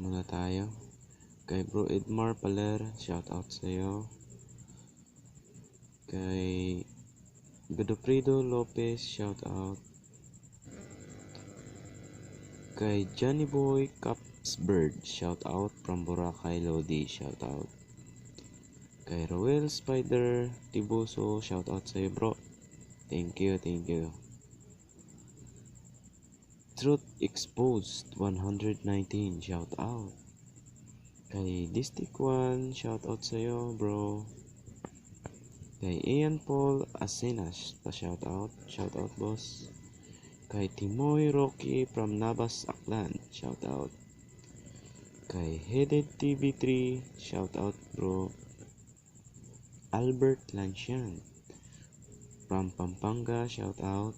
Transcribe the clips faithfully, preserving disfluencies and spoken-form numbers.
Muna tayo. Kay Bro Edmar Paler, shout out sa'yo. Kay Godofredo Lopez, shout out. Kay Johnny Boy Capsbird, shout out from Boracay, Lodi, shout out. Kay Roel Spider Tibuso, shout out sa'yo, bro. Thank you, thank you. Truth Exposed one hundred nineteen, shout out. Kay Distic One, shout out sa'yo, bro. Kay Ian Paul Asenas, pa shout out. Shout out, boss. Kay Timoy Rocky from Nabas, Aklan, shout out. Kay Headed T V three, shout out, bro. Albert Lancian from Pampanga, shout out.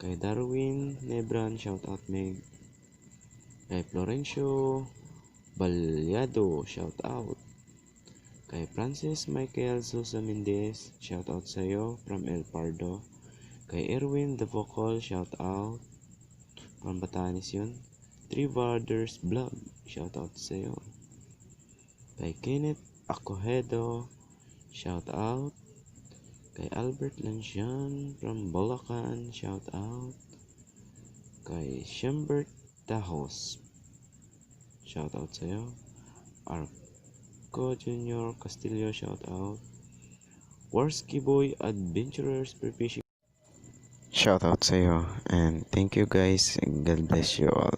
Kay Darwin Nebran, shout out, Meg. Kay Florencio Baliado, shout out. Kay Francis Michael Sosa Mendez, shout out sa'yo from El Pardo. Kay Erwin The Vocal, shout out from Batanes yun. Three Brothers Vlog, shout out sa'yo. Kay Kenneth Acohedo, shout out. Kay Albert Lancian from Bulacan, shout out. Kay Shembert Dahos, shout out sa'yo. Arco Junior Castillo, shout out. Warski Boy Adventurers Spearfishing, shout out sa'yo. And thank you, guys. God bless you all.